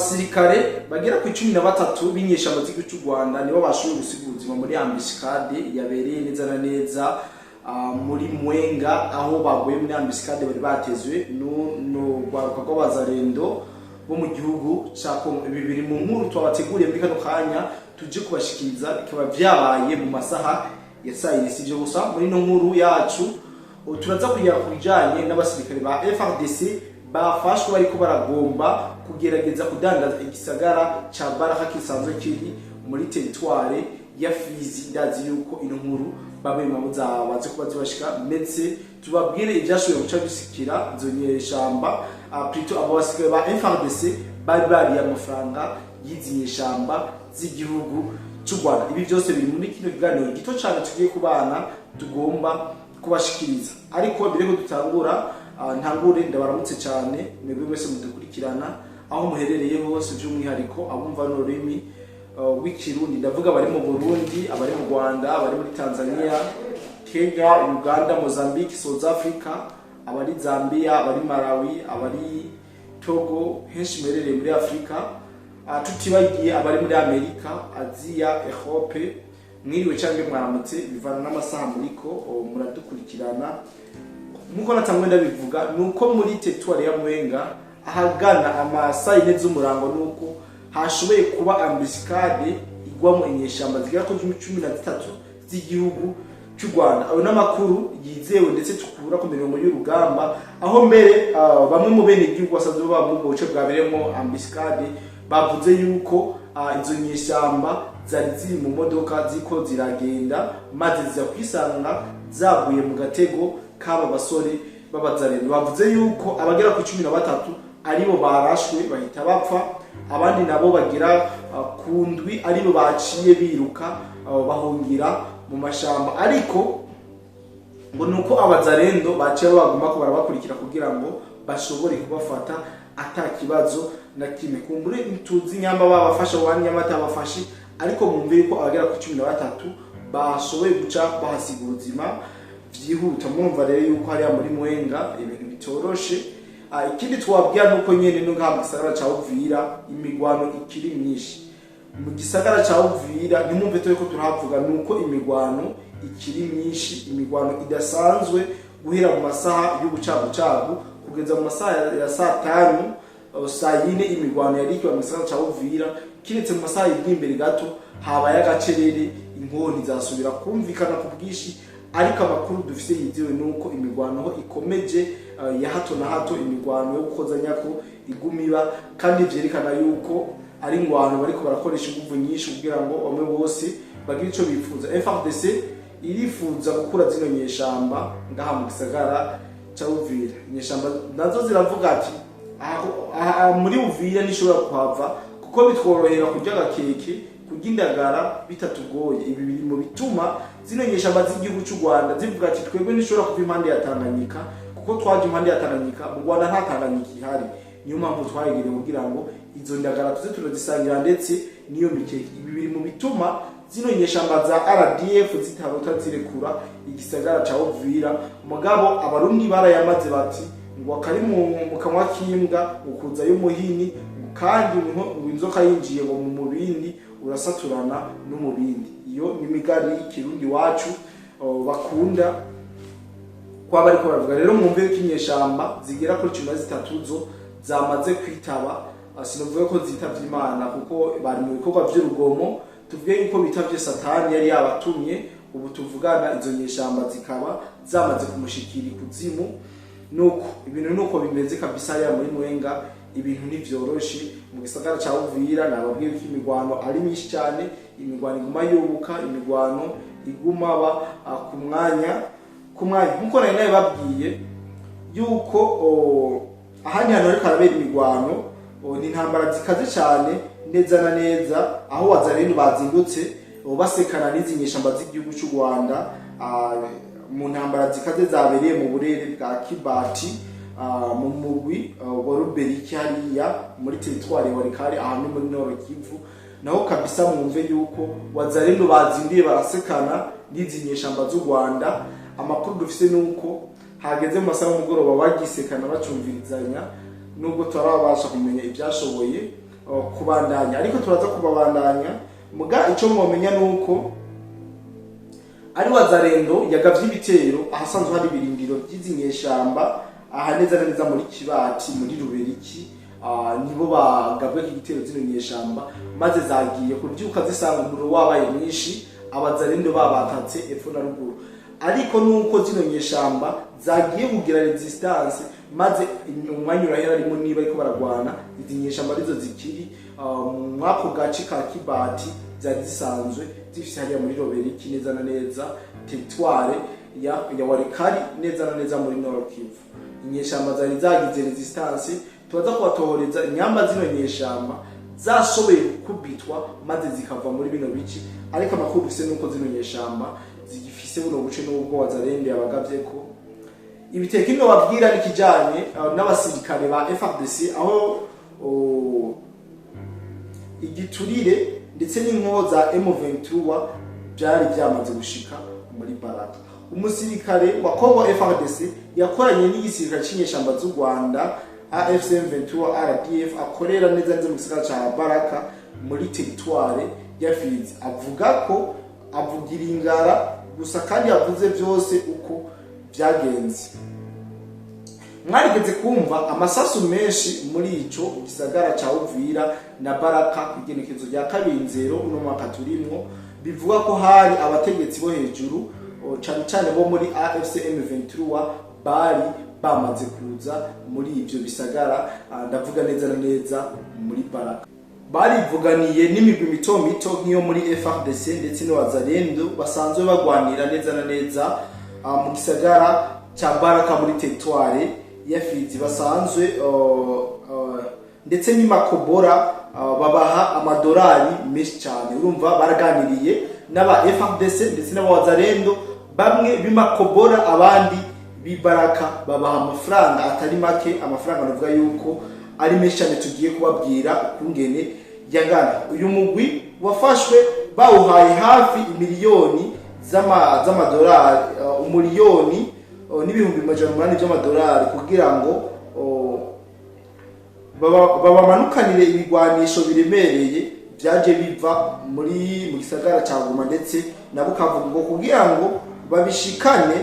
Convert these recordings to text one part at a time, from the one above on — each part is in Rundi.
Abasirikare bagera ku 13 b'inyeshamba z'igihugu cy'u Rwanda nibo bashoboye gusiga ubuzima muri embuscade yabereye neza na neza muri Mwenga, aho baguye muri embuscade bari batezwe n'urwaruka rw'abazarendo bo mu gihugu ca Congo. Ibi biri mu nkuru twabateguriye muri kano kanya tuje kubashikiriza, bikaba vyabaye mu masaha ya saa yine. Si ivyo gusa, muri ino nkuru yacu ubu turaza kugera ku bijanye n'abasirikare ba FARDC bafashwe bariko baragomba kugerageza kudandaza igisagara ca Baraka kisanzwe kiri muri territoire ya Fizi. Ndazi yuko ino nkuru bamwe mu baze kuba zibashika, ndetse tubabwire ivyashoboye guca bisikira izo nyeshamba, plutôt abo basirikare ba FARDC bari bariye amafaranga y'izi nyeshamba z'igihugu cy'u Rwanda. Ibi byose biri muri kino kiganiro gito cyane tugiye kubana, tugomba kubashikiriza. Ariko mbere ko dutangura, ntangure ndabaramutse cyane mwebwe mwese mudukurikirana aho muherereye hose, by'umwihariko abumva n'ururimi w'ikirundi. Ndavuga abari mu Burundi, abari mu Rwanda, abari muri Tanzania, Kenya, Uganda, Mozambique, South Africa, abari Zambia, abari Malawi, abari Togo, henshi muherereye muri Afrika, tutibagiye abari muri Amerika, Aziya, Europe. Mwiriwe cyangwa mwaramutse bivana n'amasaha muriko muradukurikirana. Nkuko natangwe ndabivuga, nuko muri territoire ya Mwenga ahagana amasaa 4 z'umurango nuko hashoboye kuba embuscade igwamo inyeshamba zigera kuri 13 z'igihugu cy'u Rwanda. Ayo n'amakuru yizewe ndetse tukura ku mirongo y'urugamba, aho mbere bamwe mu bene igihugu basanzwe baba mu buce bwabereyemo embuscade bavuze yuko izo nyeshamba zari ziri mu modoka ziko ziragenda, maze ziza kwisanga zaguye mu gatego k'aba basore b'abazarendo. Bavuze yuko abagera ku 13 aribo barashwe bahita bapfa, abandi nabo bagira ku ndwi aribo baciye biruka, bahungira mu mashamba. Ariko ngo nuko abazarendo baciye baguma ko barabakurikira kugira ngo bashobore kubafata ata kibazo na kimwe. Kumbure tuzi nyamba babafasha wandi nyamba batabafashe, ariko mwumve yuko abagera ku 13 bashoboye guca bahasiga ubuzima vyihuta. Mwumva rero yuko hariya muri Mwenga ibintu bitoroshe. Ikindi twabwira nuko nyene no ngaha mu gisagara ca Uvira imigwano ikiri myinshi. Mu gisagara ca Uvira, ntimwumve turiko turahavuga, nuko imigwano ikiri myinshi, imigwano idasanzwe guhera mu masaha y'ubucagucagu kugeza mu masaha ya saa 5, saa 4, imigwano yari ikiba mu gisagara ca Uvira. Kiretse mu masaha y'imbere gato habaye agacerere, inkoni zasubira kumvikana ku bwinshi. Ariko amakuru dufise yizewe nuko imigwano ho ikomeje, ya hato na hato, imigwano yo gukozanyako igumiba, kandi vyerekana yuko ari ingwano bariko barakoresha inguvu nyinshi kugira ngo bamwe bose bagire ico bifuza. FARDC irifuza gukura zino nyeshamba ngaha mu gisagara ca Uvira. Inyeshamba nazo ziravuga ati: "Aha muri Uvira nishobora kuhava kuko bitworohera kurya agakeke, kurya indagara bitatugoye." Ibi biri mu bituma zino nyeshamba z'igihugu cy'u Rwanda zivuga ati: "Twebwe ntishobora kuva impande ya Tanganyika, kuko twaje impande ya Tanganyika, mu Rwanda nta Tanganyika ihari, niyo mpamvu twayegereye kugira ngo izo ndagara tuze turazisangira ndetse n'iyo mikeke." Ibi biri mu bituma zino nyeshamba za RDF zitarota zirekura igisagara ca Uvira. Mugabo abarundi barayamaze bati ngo akari mu kanwa k'imbwa ukuza y'umuhini, kandi ngo inzoka yinjiye ngo mu mubindi urasaturana n'umubindi. Iyo ni imigani y'ikirundi wacu bakunda kwaba ariko baravuga. Rero mwumve ko inyeshamba zigera kuri 13 zo zamaze kwitaba, sinavuga ko zitavye Imana kuko bari mu bikorwa vy'urugomo, tuvuge yuko bitavye Satani yari yabatumye. Ubu tuvugana izo nyeshamba zikaba zamaze kumushikira ikuzimu. Nuko ibintu nuko bimeze kabisa hariya muri Mwenga, ibintu ntivyoroshe. Mu gisagara ca Uvira nababwiye ko imigwano ari myinshi cyane, imigwano iguma yubuka, imigwano iguma ba ku mwanya ku mwanya. Nkuko nari nabibabwiye yuko ahandi hantu hariko harabera imigwano, ni intambara zikaze cyane neza na neza aho wazarendo bazindutse basekana n'izi nyeshamba z'igihugu cy'u Rwanda, mu ntambara zikaze zabereye mu burere bwa Kibati, mu mugwi wa Ruberiki hariya muri territoire ya Walikale, ahantu muri Nord Kivu. Naho kabisa mwumve yuko wazarendo bazinduye barasekana n'izi nyeshamba z'u Rwanda. Amakuru dufise nuko hageze mu masaha y'umugoroba bagisekana, bacumvirizanya, nubwo tutarabasha kumenya ibyashoboye. kubandanya, ariko turaza kubabandanya. Muga ico mwomenya nuko ari Wazalendo yagavye ibitero ahasanzwe hari ibirindiro by'izi nyeshamba, aha neza na neza muri Kibati, muri Ruberiki. Nibo bagabwe igitero zino nyeshamba, maze zagiye kubyuka zisanga umuriro wabaye mwinshi, Abazalendo babatatse epfo na ruguru. Ariko nuko zino nyeshamba zagiye kugira résistance, maze umwanya urahera arimo niba ariko baragwana. Izi nyeshamba arizo zikiri mwako gace ka Kibati zari zisanzwe zifise hariya muri Roberiki, neza na neza territoire ya Walikale, neza na neza muri Nord Kivu. Inyeshamba zari zagize résistance. Tubaza kubatohoreza inyamba zino nyeshamba zashoboye gukubitwa maze zikava muri bino bice, ariko amakuru dufise nuko zino nyeshamba zigifise buno buce, n'ubwo Wazalendo yabagavye ko ibiteko. Ino babwira n'ikijanye n'abasirikare ba FARDC, aho igiturire ndetse n'inkoho za M23 byari byamaze gushika muri Baraka. Umusirikare wa Congo FARDC yakoranye n'igisirikare c'inyeshamba z'u Rwanda AFC M23 RDF, akorera neza neza mu gisagara ca Baraka muri territoire ya Fizi, avuga ko avugira ingara gusa kandi yavuze byose uko byagenze. Mwarigeze kumva amasasu menshi muri ico gisagara ca Uvira na Baraka ku igenekerezo rya 2 Nzero uno mwaka turimwo. Bivuga ko hari abategetsi bo hejuru, cane cane bo muri AFC M23, bari bamaze kuza muri ivyo bisagara. Ndavuga neza na neza muri Baraka. Barivuganiye n'imigwi mito mito nk'iyo muri FARDC ndetse n'Wazalendo basanzwe bagwanira neza na neza mu gisagara ca Baraka muri territoire ya Fizi, basanzwe ndetse n'imakobora, babaha amadolari menshi cyane. Urumva baraganiriye n'aba FARDC ndetse n'abawazalendo bamwe b'imakobora, abandi b'ibaraka, babaha amafaranga atari make, amafaranga navuga yuko ari menshi cyane, tugiye kubabwira ukungene yangana. Uyu mugwi wafashwe bawuhaye hafi imiliyoni z'amadolari, umuliyoni n'800,000 by'amadolari, kugira ngo babamanukanire ibigwanisho biremereye byaje biva mu gisagara cya Goma ndetse na Bukavu, ngo kugira ngo babishikane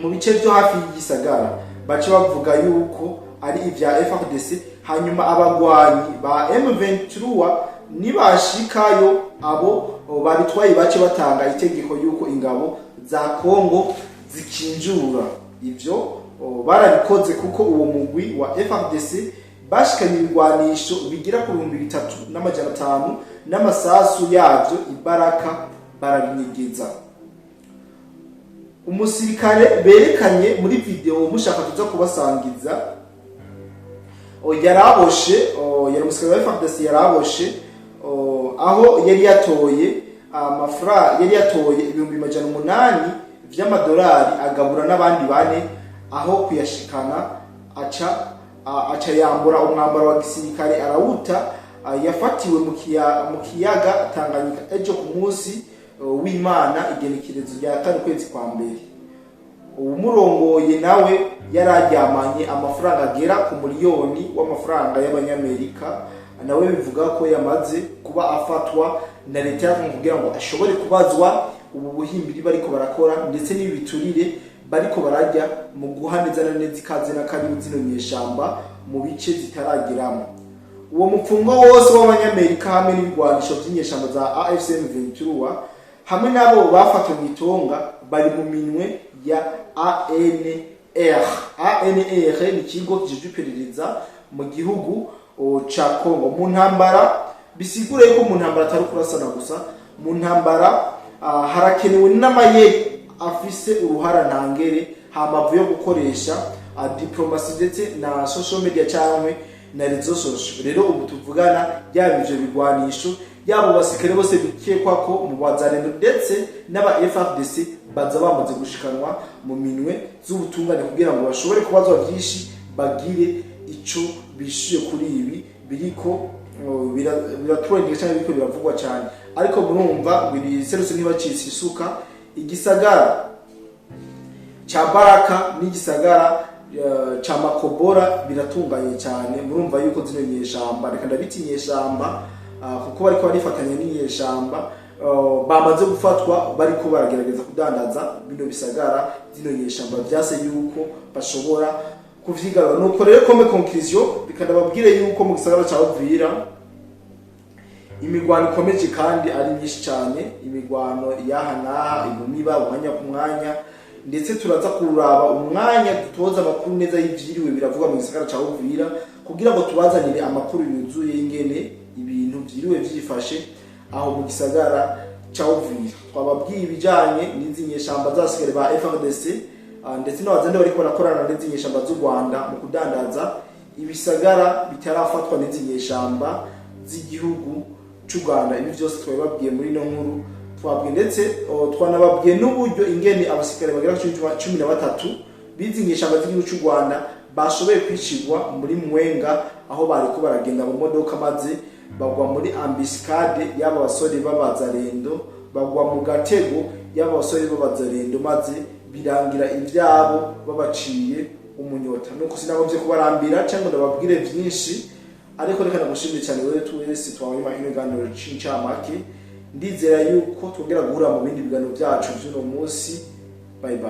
mu bice byo hafi y'igisagara, bace bavuga yuko ari ibya FARDC. Hanyuma abagwanyi ba M23 nibashikayo, abo babitwaye bace batanga itegeko yuko ingabo za Kongo zikinjura. Ivyo barabikoze, kuko uwo mugwi wa FARDC bashikanye ibigwanisho bigira ku 3500 n'amasasu yavyo ibaraka, barabinyegeza. Umusirikare berekanye muri video, mushaka tuza kubasangiza, yaraboshe, yari umusirikare wa FARDC yaraboshe, aho yari yatoye amafaranga, yari yatoye 800,000 vy'amadolari, agabura n'abandi bane. Aho kuyashikana aca yambura umwambaro wa gisirikare arawuta. Yafatiwe mu kiyaga Tanganyika ejo ku munsi w'Imana, igenekerezo rya 4 ukwezi kwa mbere. Uwumurongoye nawe yari aryamanye amafaranga agera ku miliyoni w'amafaranga y'abanyamerika. Nawe bivuga ko yamaze kuba afatwa na leta ya Kongo kugira ngo ashobore kubazwa ubu buhimbiri bariko barakora ndetse n'ibi biturire bariko barajya mu guha neza na neza ikaze na karibu zino nyeshamba mu bice zitarageramo. Uwo mupfungo wose w'abanyamerika hamwe n'ibigwanisho by'inyeshamba za AFC M23 hamwe n'abo bafatwe mu itonga bari mu minwe ya ANR. ANR ni ikigo kijejwe iperereza mu gihugu ca Congo. Mu ntambara, bisigura yuko mu ntambara atari kurasana gusa. Mu ntambara harakenewe n'amayeri afise uruhara ntangere hamavu yo gukoresha diplomatie ndetse na social media cyangwa na réseaux sociaux. Rero ubu tuvugana, yaba ivyo bigwanisho, yaba basirikare bose bikekwa ko mu Bazalendo ndetse n'aba FARDC, baza bamaze gushikanwa mu minwe z'ubutungane kugira ngo bashobore kubazwa vyinshi, bagire ico bishuye kuri ibi biriko biratrendinga cyangwa biriko biravugwa cyane. Ariko murumva ngo iri serutse ntibacitse isuka. Igisagara ca Baraka n'igisagara ca Makobora biratunganye cyane. Murumva yuko zino nyeshamba, reka ndabita inyeshamba, kuko bariko barifatanya n'inyeshamba, bamaze gufatwa bariko baragerageza kudandaza bino bisagara. Zino nyeshamba vyase yuko bashobora kuvyigarura. Nuko rero, comme conclusion, reka ndababwire yuko mu gisagara ca Uvira imigwano ikomeje kandi ari myinshi cyane, imigwano yaha n'aha iguma iba umwanya ku mwanya. Ndetse turaza kuraba umwanya dutoza amakuru neza y'ivyiriwe biravugwa mu gisagara ca Uvira, kugira ngo tubazanire amakuru yuzuye y'ingene ibintu vyiriwe vyifashe aho mu gisagara ca Uvira. Twababwiye ibijanye n'izi nyeshamba z'abasirikare ba FARDC, ndetse n'abazende bariko barakorana n'izi nyeshamba z'u Rwanda mu kudandaza ibisagara bitarafatwa n'izi nyeshamba z'igihugu c'u Rwanda. Ibi vyose twabibabwiye muri ino nkuru twabwiye, ndetse twanababwiye n'uburyo ingene abasirikare bagera kuri 13 bizi nyeshamba z'igihugu c'u Rwanda bashoboye kwicirwa muri Mwenga, aho bariko baragenda mu modoka maze bagwa muri embuscade y'aba basore b'abazarendo, bagwa mu gatego y'aba basore b'abazarendo, maze birangira ivyabo babaciye umunyota. Nuko sinagomvye kubarambira cyangwa ndababwire vyinshi, ariko reka ndagushimire cyane wewe twese twabonye kino kiganiro c'incamake. Ndizera yuko twongera guhura mu bindi biganiro byacu vy'uno munsi. Bye bye.